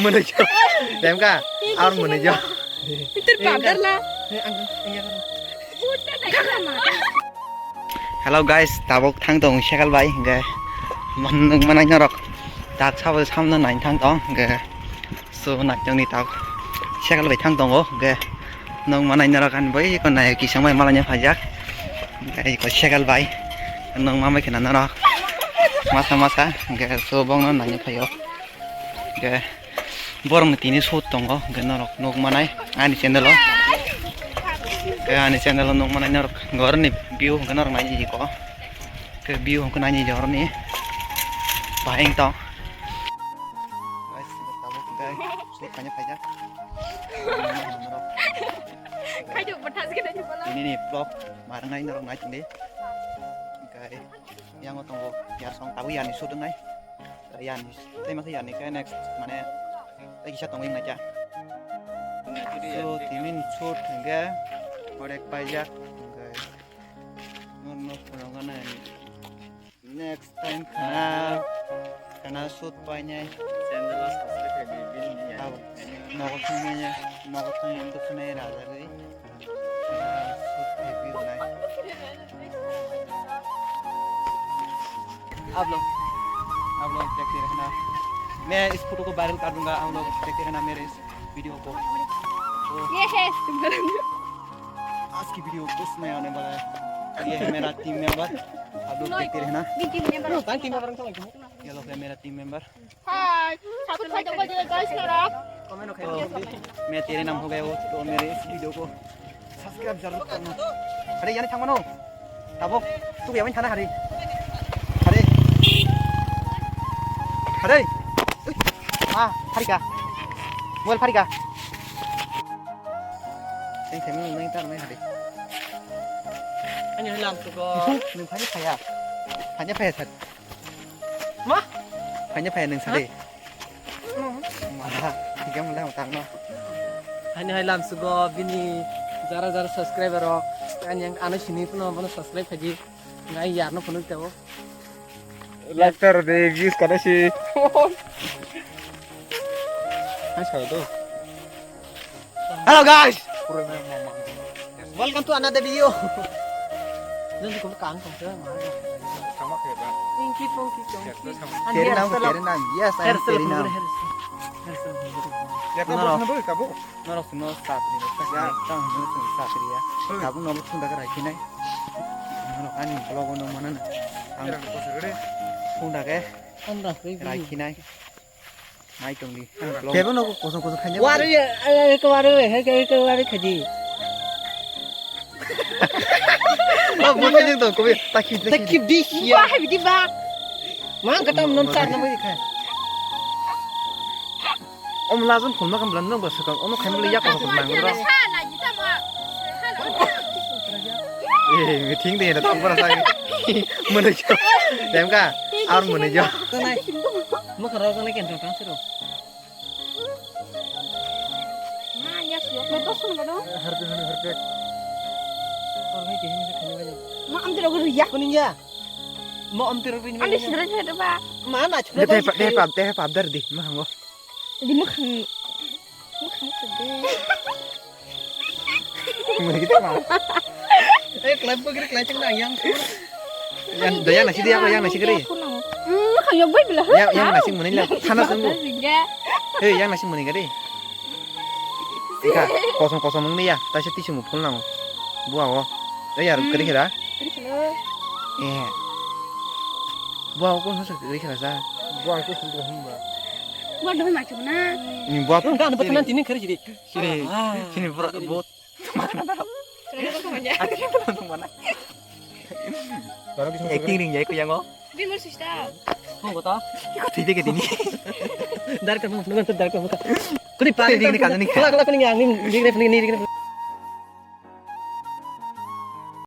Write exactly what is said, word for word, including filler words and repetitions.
Mwnwi jo. Demka, ar mwnwi jo. Hello guys, tabuk thang tong Sekal bai hingke. Nung manai norok tak sabo samno nai thang tong hingke. So, nakjongni tak Sekal bai thang tongo hingke. Nung manai norok ani bai ko nai kisang bai malanya phajak. Hingke ko Sekal bai. Nung mamai khena norok. Masa masa hingke so bongno nai phaio. Hingke borokni tini shoot tongo, hingke norok nuk manai ani channel o. Hingke ani channel o nuk manai norok gorni view hingke norok nai jiko. Hingke view hingke nai jorni bahai tong. Guys, tabuk hingke shoot kanya phaijak. Khaito bwthas khe nai pala. Tini ni vlog marang nai norok nai tini. Hingke yango tongo yar song tabuk yani shoot wngnai. Yani, tei masa yani khe next, mane, tei kisa tongwi wngkha. So, tini ni shoot hingkhe, korek paijak, hingkhe, norno phunukgana next time khana, khana shoot painai. Nogo thangmanya, nogo thangmanya, nogo thangmanya, आप लोग, आप लोग देखते रहना। मैं इस फोटो को वायरल कर दूंगा, आप लोग देखते रहना मेरे इस वीडियो को। तो ये है आज की वीडियो कुछ नया होने वाला है। ये है मेरा टीम मेंबर, आप लोग देखते रहना। ये लोग है मेरा टीम मेंबर। हाय, सबको खाई दो, guys, करो। तो मैं तेरे नाम हो गया वो, तो मेरे इस वीडियो को subscribe जरूर करना। अरे, यानी थांगमनो। Tabuk, tu yamin thana hari. Hari. Hari. Ui. Ah, pharika. Mobile pharika. Teng teng nang tar mai hari. Ani lam tu ko. Nung phani phaya. Phani phaya sat. Ma? Phanya phaya nung sadi. Ma, tiga mulai utang no. Hani hai lam sugo bini jara jara subscriber rok. Ani ang ano sini puno bono subscribe khaji. Ngai yar no phunuk tabo. Like tar de views kada si. Hai sa do. Hello guys, welcome to another video. Nang ko kang kong te ma. Sama ke ba. Inky Punky Chonky. Tere nam, tere nam. Yes, I am Tere nam. Hairstyle. Hairstyle. Norok sino sapri. Ya, tang sino sapri ya. Tabuk no thunda ke rakhinai. Norok ani vlog no mana na. Ang thunda ke rakhinai. Nai tongdi. Kebo no kosong kosong khanya. Waru ya, eh, ke waru, eh, ke, ke waru khaji. Oh, bukan yang tong, kopi, takhi, takhi. Takhi bisi ya. Wah, bidi ba. Mang kata nom sar na mai kha. Om lazun phone ma kam blan nang ba sakang, ono khaim le yak ko mang bro. Eh, meeting de na tong bara sai. Mane jo. Dem ka, ar mane jo. Tanai. Mo khara tanai ken tong tang sero. Ma, yes, yes. Harpe, harpe, harpe. Or bhai, kehi mujhe khane bhai. Ma, am tero guru ya. Kuning ya. Mo am tero guru. Ani sidra jai ba. Ma na chhura. Deh pap, deh pap, deh pap dar di, ma hango. Di mukhang. Mukhang sedih. Muni kita ma. Eh, kelai pun kiri kelai ceng yang. Yang doyan nasi dia apa yang nasi kiri? Hmm, kayak gue bilang. Yang yang nasi muni lah. Sana sungguh. Hei, yang nasi muni kiri. Ika, kosong kosong mung ya. Tasi tisu mu phul nang. Buah wo. Eh, ya kiri kira. Eh. Buah wo kosong kiri kira sa. Buah wo kosong kiri hum ba. Buah doi macam na. Ni buah. Enggak, ada pesanan sini kiri jadi. Sini, sini bro, bot. Acting ring jai ko yango. Bimur sista. Mo kota. Iko thide ke dini. Dar ka mo, mo dar ka mo. Kuri pa. Dini kani. Kala kala kuni yang ni, ni ni ni.